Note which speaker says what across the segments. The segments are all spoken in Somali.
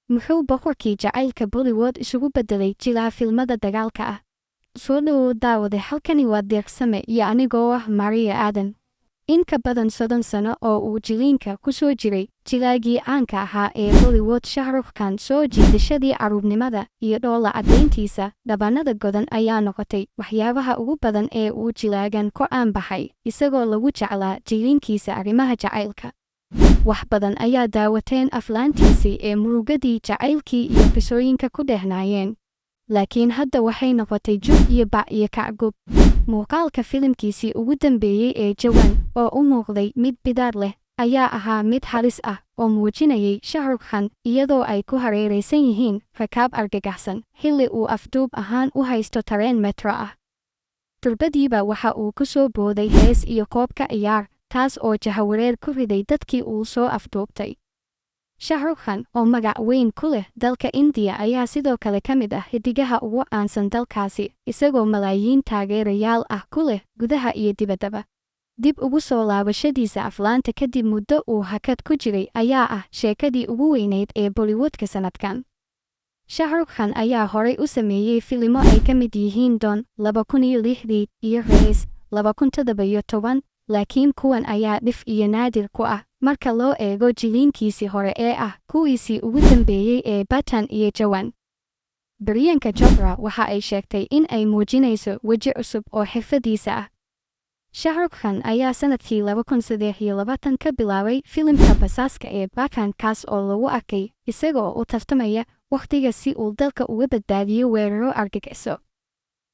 Speaker 1: Muxuu boqorkii jacaylka Bollywood isugu beddelay jilaa filimada dagaalka ah? Soo dhawow daawade, halkani waa Deeqsame iyo anigoo ah Maria Aadan. In ka badan 30 sano oo uu jiliinka ku soo jiray, jilaagii caanka ahaa ee Bollywood Shah Rukh Khan soo jiidashadii carruurnimada iyo dhoolla caddayntiisa dhabanada godan ayaa noqotay waxyaabaha ugu badan ee uu jilaagan ku caan baxay, isagoo lagu jeclaa jiliinkiisa arrimaha jacaylka. Wax badan ayaa daawateen aflaantiisii ee murugadii jacaylkii iyo qisooyinka ku dheehnaayeen. Laakiin hadda waxay noqotay jug iyo bac iyo kacgub. Muuqaalka filimkiisii ugu dambeeyey ee Jawan oo u muuqday mid bidaar leh ayaa ahaa mid halis ah oo muujinayay Shah Rukh Khan iyadoo ay ku hareeraysan yihiin rakaab argagaxsan xilli uu afduub ahaan u haysto tareen metro ah. Durbadiiba waxa uu ku soo booday hees iyo koob ka ciyaar, taas oo jahawareer ku riday dadkii uu soo afduubtay. Shah Rukh Khan oo magac weyn ku leh dalka Indiya ayaa sidoo kale ka mid ah xiddigaha ugu caansan dalkaasi, isagoo malaayiin taageerayaal ah ku leh gudaha iyo dibaddaba. Dib ugu soo laabashadiisa aflaanta kadib muddo uu hakad ku jiray ayaa ah sheekadii ugu weynayd ee Bollywoodka sanadkan. Shah Rukh Khan ayaa horay u sameeyey filimo ay ka mid yihiin Don 2006dii iyo Race 2017, laakiin kuwan ayaa dhif iyo naadir ku ah marka loo eego jiliinkiisii hore ee ah kuwiisii ugu dambeeyey ee Pathaan iyo Jawan. Priyanka Chopra waxa ay sheegtay in ay muujinayso weji cusub oo xirfadiisa ah. Shah Rukh Khan ayaa sanadkii 2023 ka bilaabay filimka basaaska ee Pathaan, kaas oo lagu arkay isagoo u tartamaya wakhtiga si uu dalka uga badbaadiyo weeraro argagixiso.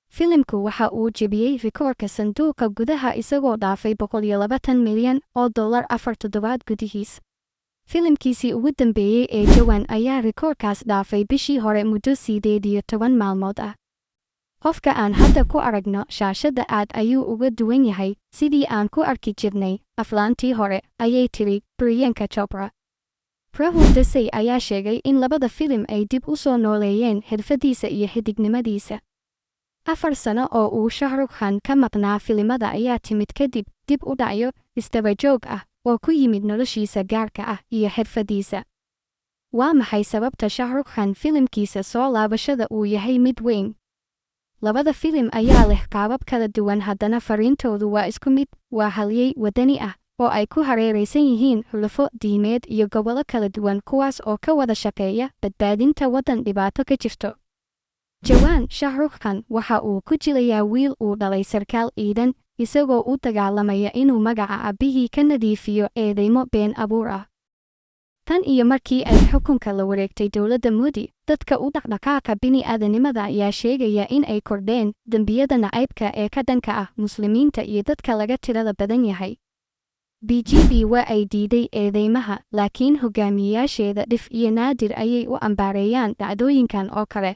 Speaker 1: Filimku waxa uu jebiyey rikoorka sanduuqa gudaha isagoo dhaafay 120 milyan oo dollar 4 toddobaad gudihiis. Filimkiisii ugu dambeeyey ee Jawan ayaa rikoorkaas dhaafay bishii hore muddo 18 maalmood ah. Qofka aan hadda ku aragno shaashadda aad ayuu uga duwan yahay sidii aan ku arki jirnay aflaantii hore, ayay tiri Priyanka Chopra. Rahul Desai ayaa sheegay in labada filim ay dib u soo nooleeyeen xirfadiisa iyo xidignimadiisa. 4 sano oo uu Shah Rukh Khan ka maqnaa filimada ayaa timid kadib dib u dhacyo isdaba joog ah oo ku yimid noloshiisa gaarka ah iyo xirfadiisa. Waa maxay sababta Shah Rukh Khan filimkiisa soo laabashada uu yahay mid weyn? Labada filim ayaa leh qaabab kala duwan, haddana fariintoodu waa isku mid: waa halyey waddani ah oo ay ku hareeraysan yihiin xulafo diimeed iyo gobollo kala duwan, kuwaas oo ka wada shaqeeya badbaadinta waddan dhibaato ka jirto. Jawan, Shah Rukh Khan waxa uu ku jilayaa wiil uu dhalay sarkaal ciidan, isagoo u dagaalamaya inuu magaca aabbihii ka nadiifiyo eedeymo been abuur ah. Tan iyo markii ay xukunka la wareegtay dowladda Modi, dadka u dhaqdhaqaaqa bini'aadanimada ayaa sheegaya in ay kordheen dembiyada nacaybka ee ka dhanka ah Muslimiinta iyo dadka laga tirada badan yahay. BJP waa ay diiday eedeymaha, laakiin hogaamiyeyaasheeda dhif iyo naadir ayay u ambaareeyaan dhacdooyinkan oo kale.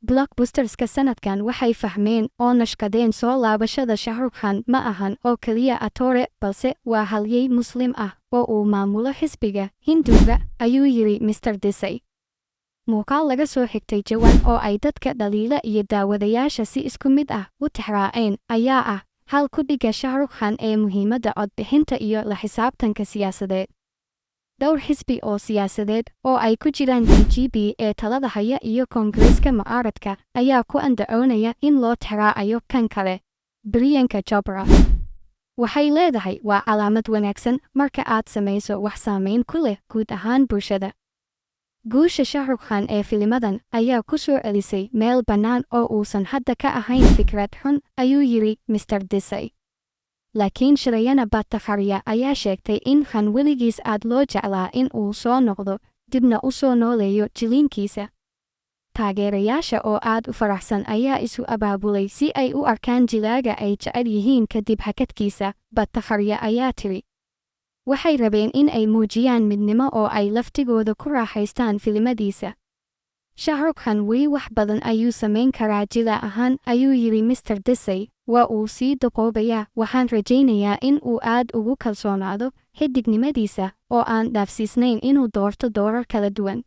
Speaker 1: Blockbusterska sanadkan waxay fahmeen oo nashqadeen soo laabashada Shah Rukh Khan ma ahan oo keliya atore, balse waa halyey Muslim ah oo uu maamulo xisbiga Hinduuga, ayuu yiri Mr. Desai. Muuqaal laga soo xigtay Jawan oo ay dadka dhaliila iyo daawadayaasha si isku mid ah u tixraaceen ayaa ah hal ku dhigga Shah Rukh Khan ee muhiimadda codbixinta iyo la xisaabtanka siyaasadeed. Dhowr xisbi oo siyaasadeed oo ay ku jiraan BJP ee talada haya iyo Koongareeska mucaaradka ayaa ku andacoonaya in loo tixraacayo kan kale. Priyanka Chopra waxay leedahay, waa calaamad wanaagsan marka aad samayso wax saameyn ku leh guud ahaan bulshada. Guusha Shah Rukh Khan ee filimadan ayaa ku soo celisay meel bannaan oo uusan hadda ka ahayn fikrad xun, ayuu yiri Mr. Desai. Laakiin Shrayana Bhattacharya ayaa sheegtay in Khan weligiis aad loo jeclaa in uu soo noqdo, dibna u soo nooleeyo jiliinkiisa. Taageerayaasha oo aad u faraxsan ayaa isu abaabulay si ay u arkaan jilaaga ay jecel yihiin kadib hakadkiisa, Bhattacharya ayaa tiri. Waxay rabeen in ay muujiyaan midnimo oo ay laftigooda ku raaxaystaan filimadiisa. Shah Rukh Khan weli wax badan ayuu samayn karaa jilaa ahaan, ayuu yiri Mr. Desai, waa uu sii duqoobayaa, waxaan rajaynayaa in uu aad ugu kalsoonaado xidignimadiisa oo aan dhaafsiisnayn inuu doorto doorar kala duwan.